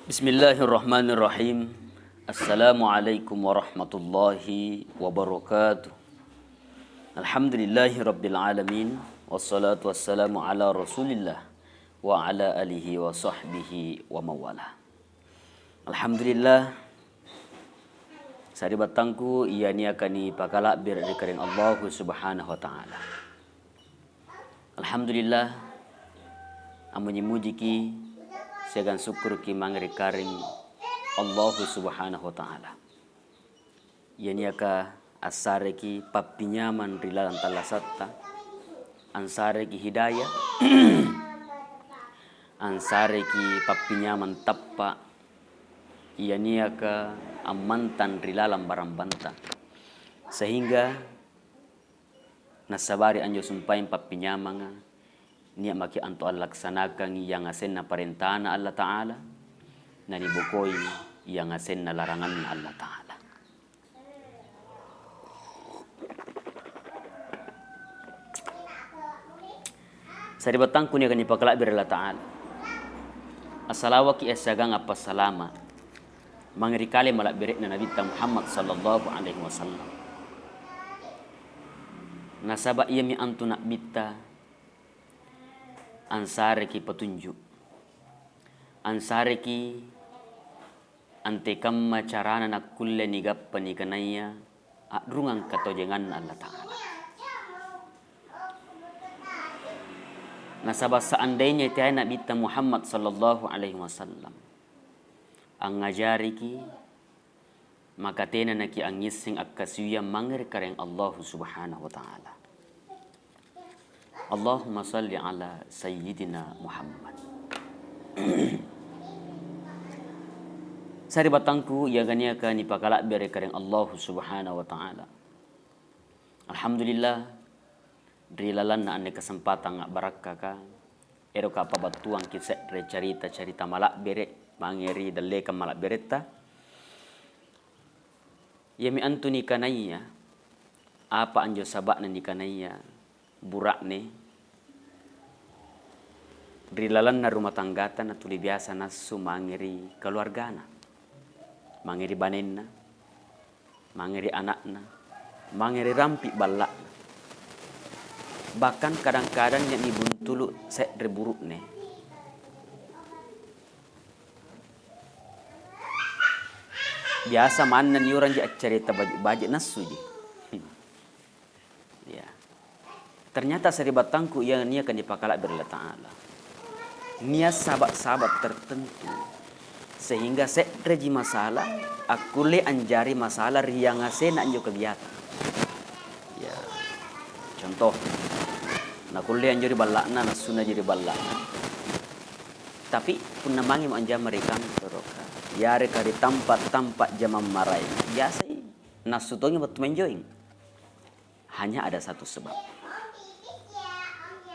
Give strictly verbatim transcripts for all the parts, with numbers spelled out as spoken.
Bismillahirrahmanirrahim. Assalamualaikum warahmatullahi wabarakatuh. Alhamdulillahi rabbil alamin. Wassalatu wassalamu ala Rasulillah wa ala alihi wa sahbihi wa mawala. Alhamdulillah, saribattangku, iya niaka ni pakalabbere ri kareng Allahu Subhanahu wa Ta'ala. Alhamdulillah, ammuji-mujiki siagang sukkuruki mange ri kareng Allahu Subhanahu wa Ta'ala. Iya niaka assareki pappinyameng ri laleng tallasatta, ansareki hidayah, ansareki pappinyameng tappa, iya niaka ammantang ri laleng barambanta, sehingga nassabari anjo sumpaeng pappinyamanga, nia maki antu allaksanakangngi yangasenna parentana Allah Ta'ala, nanibokoi yangasenna laranganna Allah Ta'ala. Saribattangku niaka nipakalabbere Allah Ta'ala, assalawaki siagang appassalama mange ri kale malabbere'na Nabitta Muhammad sallallahu alaihi wasallam. Nasaba iyami antu nabbitta ansareki petunjuk, ansareki antekamma carana nakkulle nigappa nikanaiya adrungeng katojenganna Allah Ta'ala. Nasaba seandainya teai Nabitta Muhammad sallallahu alaihi wasallam angngajariki, maka tenanaki angngisseng akkasiwiyang mange ri kareng Allahu Subhanahu wa Ta'ala. Allahumma salli ala Sayyidina Muhammad. Saribattangku, iyaga niaka nipakalabbere kareng Allahu Subhanahu wa Ta'ala. Alhamdulillah, ri lalenna anne kesempatang abbarakkaka, eroka pabattuangki se're carita-carita malabbere mange ri dallekang malabberetta. Iyami antu nikanaiya, apa anjo saba'na nikanaiya bura'ne ri lalenna rumah tanggata natuli biasa nassu mange ri keluargana, mange ri banenna, mange ri ana'na, mange ri rampi balla'na. Bahkan kadang-kadang nibuntulu se're buru'ne. Biasa manna niuranji accarita baji'-baji' nassuji. Ya. Ternyata saribattangku iya niaka nipakalabbere Allah Ta'ala. Nia sabab-sabab tertentu sehingga se'reji masalah akkulle anjari masalah ri yangasena anjo kegiatan. Ya. Contoh, nakulle anjo ri balla'na, nassunaji ri balla'na. Tapi punna mangemo anjama ri kantoroka, yareka ri tampa-tampa jamang maraenga, biasai nassu tongi wettu menjoing. Hanya ada satu sebab.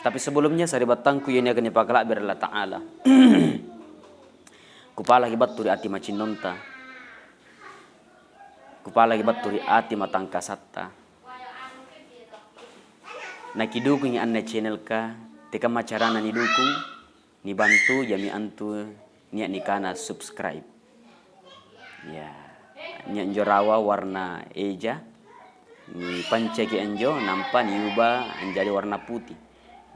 Tapi sebelumnya, saribattangku iya niaka nipakalabbere Allah Ta'ala, kupalaki battu ri ati macinnonta, kupalaki battu ri ati matangkasatta. Nakidukungi anne channel ka, tekamma carana nidukung? Nibantu jami antu nia nikana subscribe. Ya, nia njo rawa warna eja, nipanceki anjo, nampa niuba anjari warna putih.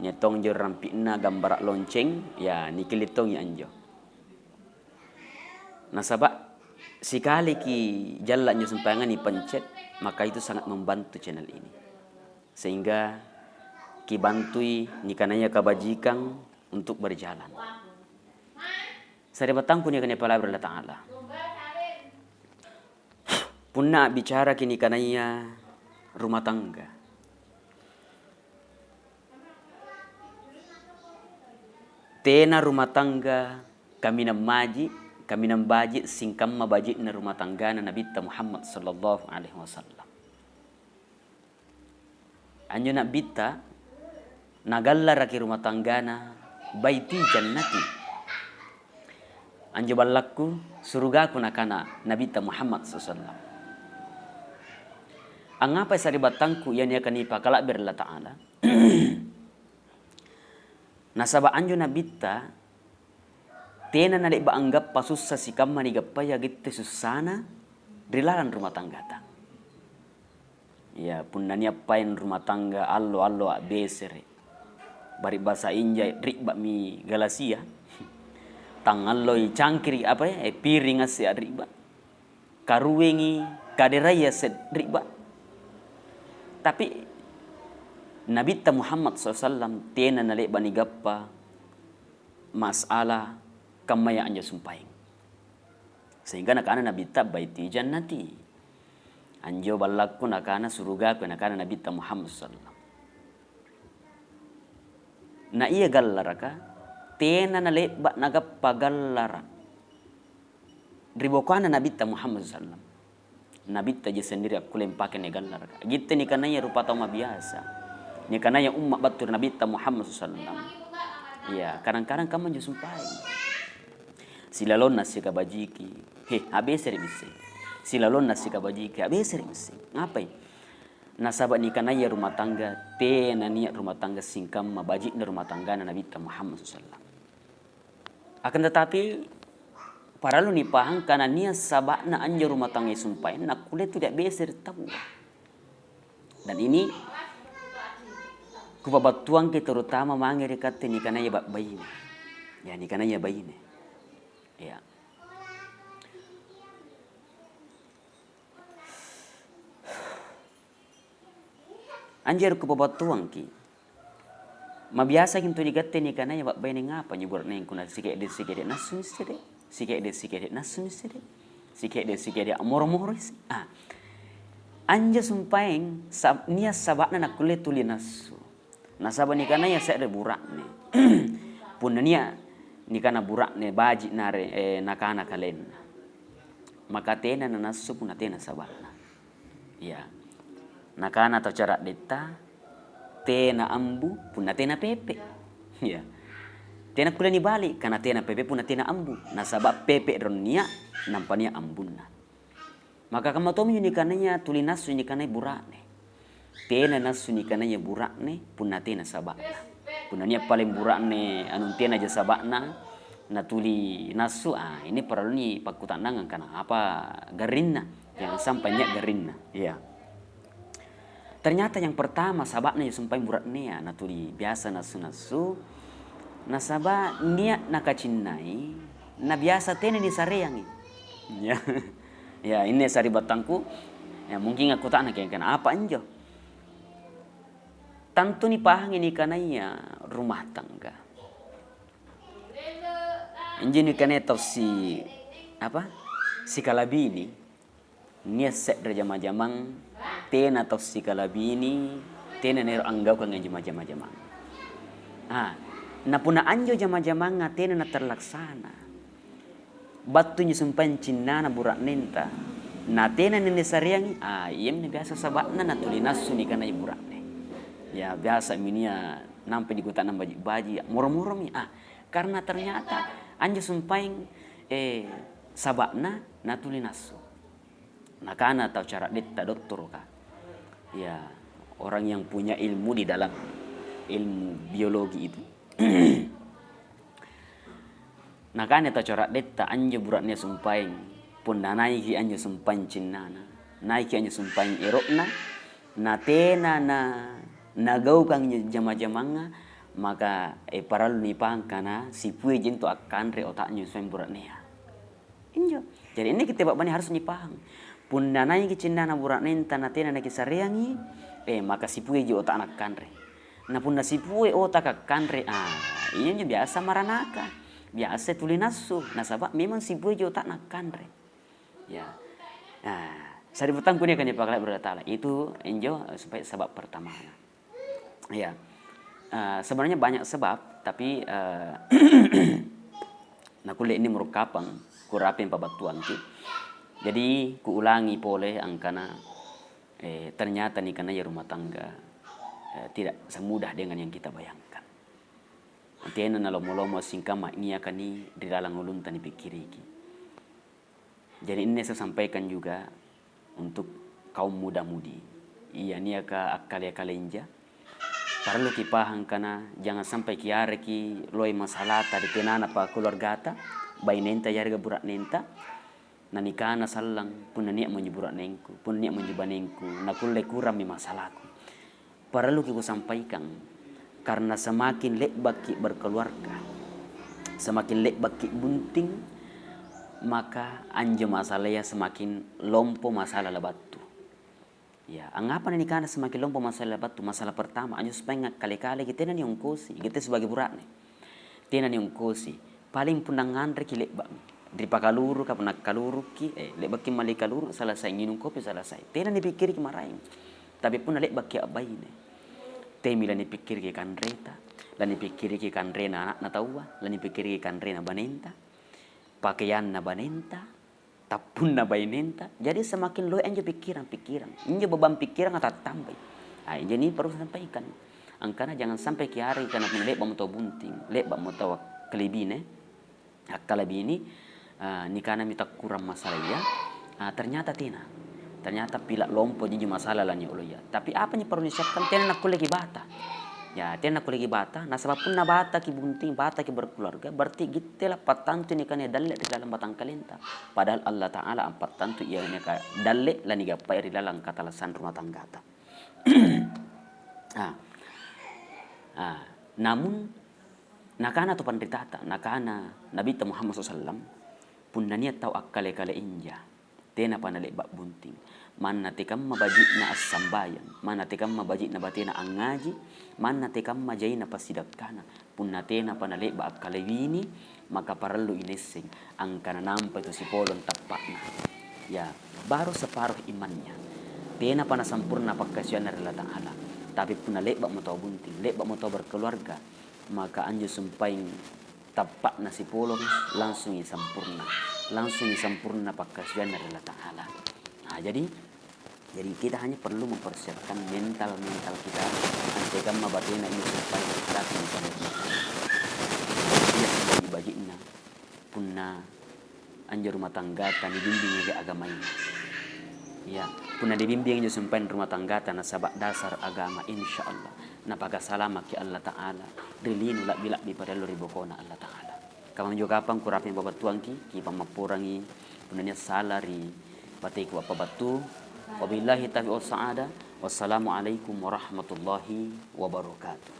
Nia tong njo rampi'na gambara lonceng, ya, nikilli tongi anjo. Nasaba sikaliki jalla njo sumpayangan nipencet, maka itu sangat membantu channel ini. Sehingga kibantui nikanaya kabajikang untuk berjalan. Saribattangku niaka nipalabere Allah Ta'ala. Punna abbicaraki nikanaya rumah tangga. Tena rumah tangga kaminang maji, kaminang baji, singkamma baji'na rumah tanggana Nabitta Muhammad sallallahu alaihi wasallam. Anjo Nabbitta nagallaraki rumah tanggana Baiti Jannati. Anjo ballakku, surugaku, nakana Nabitta Muhammad sallallahu alaihi wasallam. Angngapai saribattangku iya niaka nipakalabbere Allah Ta'ala? Nasaba anjo Nabbitta Tena nalebba anggappa sussa sikamma nigappai agitte sussana ri laleng rumah tanggata. Iya, punna nia paeng rumah tangga allo-allo abbesere. Bari basa inja ribba mi galasia. Tangalloi cangkiri apa ya, eh, piring asse ribba. Karuengi kaderaya sedri'ba. Tapi Nabitta Muhammad sallallahu alaihi wasallam tena nalebba nigappa masalah kammaya anjo sumpaeng. Sehingga nakana Nabitta, "Baiti jannati." Anjo ballakku nakana surugaku, nakana Nabitta Muhammad sallallahu alaihi wasallam. Na iya gallaraka, tena nalebba nagappa gallara. Ribokoanna Nabitta Muhammad sallallahu alaihi wasallam. Nabitta je sendiri akkulle mpake nagallaraka. Gitte nikanaya rupa tau mabiasa. Nikanaya umma battu ri Nabitta Muhammad sallallahu alaihi wasallam. Iya, kadang-kadang kamma njo sumpaeng. Silalonna sikabajiki. He, abesere misseng. Silalonna sikabajiki, abesere misseng. Ngapai? Nasaba nikanaya rumah tangga, tena nia rumah tangga singkamma bajikna rumah tanggana Nabitta Muhammad sallallahu alaihi wasallam. Akan tetapi, parellu nipahang kana nia saba'na anjo rumah tangga sumpaeng nakkulle tu diabbese ri tau. Dan ini kupabattuangki terutama mange ri katte nikanaya ba-, baine. Ya, nikanaya baine. Ya. Anjo ero kupabattuangki. Mabiasa kintu digatte nikanaya babbaine ngapa njo bura'nengku na sikedde-sikedde nassu missede, sikedde-sikedde nassu missede, sikedde-sikedde moro-moro isse. Ah. Anjo sumpaeng sa-, nia saba'na nakkulle tuli nassu. Nasaba nikanaya se're bura'ne. Punna nia nikana bura'ne baji nare, eh, nakana kalenna. Maka tena nanassu punna tena saba'na. Iya. Nakana tau caraddetta, tena ambu punna tena pepe. Iya. Tena kulle nibali, karena tena pepe punna tena ambu. Nasaba pepe ronnia, nampa nia ambunna. Maka kamma tommi nikanaya tuli nassu nikanai bura'ne. Tena nassu nikanaya bura'ne, punna tena saba'na. Punna nia paling bura'ne anu tena ja saba'na, natuli nassu, ah, ini parelluni pakkutannangang kana apa garrinna. Jangan sampai nia garrinna. Iya. Ternyata yang pertama saba'na je sumpaeng bura'nea, natuli biasa nassu-nassu, nasaba nia nakacinnai, na biasa tena nisareangi. Ya. Ya, ini saribattangku, ya, mungkin aku tak nakengken apa enjo. Tantu nipahangi nikanaya rumah tangga. Injo nikanaya tau si, apa? Sikalabini. Nia se're jama-jamang, tena tau sikalabini, tena naero anggaukangi anjo jama-jamang. Ah, na punna anjo jama-jamangnga tena naterlaksana. Battu injo sumpaeng cinnana bura'nenta, na tena nenne sareangi, ah, iyami na biasa saba'na natuli nassu nikanai bura'ne. Ya, biasa mi nia nampa dikutana baji-baji, moro-moromi. Ah, karena ternyata anjo sumpaeng, eh, saba'na natuli nassu. Nakana tau caraddetta dottoroka, ya, orang yang punya ilmu di dalam ilmu biologi itu. Nakana tau caraddetta, anjo bura'ne sumpaeng, punna naiki anjo sumpaeng cinnana, naiki anjo sumpaeng ero'na, na tena na, nagaukang jama-jamangnga, maka, eh, parellu nipahang kana sipue jento akkanre otaknya sumpaeng bura'nea. Injo. Jadi, ini kita babbani harus nipahang. Punna naiki cinnana bura'nenta na tena nakisareangi, eh, maka sipue ji otakna kanre. Na punna sipue otaka kanre, ah, injo biasa maranaka. Biasa tuli nassu, nasaba memang sipue ji otakna kanre. Ya. Nah, saribattangku nia kan dipakalai berada taala. Itu injo, eh, supaya sebab pertamana. Iya. Eh, sebenarnya banyak sebab, tapi, eh, nakulle ini merukkapang, kurapi pabattuangki. Jadi, kuulangi pole angkana, eh, ternyata nikanaya rumah tangga, eh, tidak semudah dengan yang kita bayangkan. Tena nalomo-lomo singkamma niakani ri lalang ulunta nipikkiriki. Jadi, ini saya sampaikan juga untuk kaum muda-mudi. Iya, niaka akkale-kalenja. Parellu kipahang kana jangan sampai kiareki loi masalahta ri tenana pa keluargata. bainenta yarega bura'nenta, nanikana sallang, "Punna nia' monjo bura'nengku, punna nia' monjo banengku, nakulle kurammi masalaku." Parelluki kusampaikan, karena semakin lebbakki berkeluarga, semakin lebbakki bunting, maka anjo masalaya semakin lompo masalah la battu. Ya, angngapa nanikana semakin lompo masalah la battu? Masalah pertama, anjo supaya ngakkale-kaleki, tena niongkosi, gitte sebagai bura'ne. Tena niongkosi. Paling punna nganreki lebba'mi. Ripakaluruka, punna kalurukki, eh, lebbakki malli kaluru, selesai, nginung kopi, selesai. Tena nipikkiriki maraeng. Tapi punna lebbakki abbaine, temi la nipikkiriki kanreta, la nipikkiriki kanrena ana'na taua, la nipikkiriki kanrena banenta, pakeanna banenta, tappunna bainenta. Jadi semakin loe anjo pikkirang-pikkirang. Injo beban pikkirang atattambai. Ah, injo ni perlu sampaikan. Angkana jangan sampai kiareng karena punna lebba'mo tau bunting, lebba'mo tau akkalebine, akkalebini, ah, nikanami takkurang masalah iya, ah, ternyata tena. Ternyata pila lompo ji masalah lani oloya. Tapi apa ni perlu nisiapkan? Tena nakkulle kibata. Ya, tena nakkulle kibata. Nasaba punna bataki bunting, bataki berkeluarga, berarti gitte la pattantu nikana dalle ri dalam batang kalenta. Padahal Allah Ta'ala ampattantu iya nikana dalle la nigappai ri dalam katalasang rumah tanggata. Ah. Ah, namun nakana tu panritata, nakana Nabitta Muhammad sallallahu alaihi wasallam, "Punna nia' tau akkale-kale inja, tenapa nalebba bunting. Manna tekamma baji'na assambayang, manna tekamma baji'na batena angngaji, manna tekamma jaina passidakkana. Punna tenapa nalebba akkalewini, maka parellui naisseng angkana nampai tu sipolong tappa'na." Ya, baru separuh imannya. Tenapa nasampurna pakkasiwianna ri Allah Ta'ala. Tapi punna lebba'mo tau bunting, lebba'mo tau berkeluarga, maka anjo sumpaeng tappa'na sipolong langsungi sampurna, langsungi sampurna pakkasiwianna ri Allah Ta'ala. Nah, jadi, jadi kita hanya perlu mempersiapkan mental-mental kita, antekamma batena ini supaya kita bisa. Iya, baji-baji'na. Punna anjo rumah tanggata nibimbing ri agamai. Iya, punna dibimbing injo sumpaeng rumah tanggata nasaba dasar agama, insya Allah napagasalamaki Allah Ta'ala ri lino labbi-labbi parellu ri bokona Allah Ta'ala. Kamma injo kapang kurapi pabattuangki, kipammappurangi punna nia' sala ri bateku appabattu. Wabillahi taufiq wassa'adah. Wassalamualaikum warahmatullahi wabarakatuh.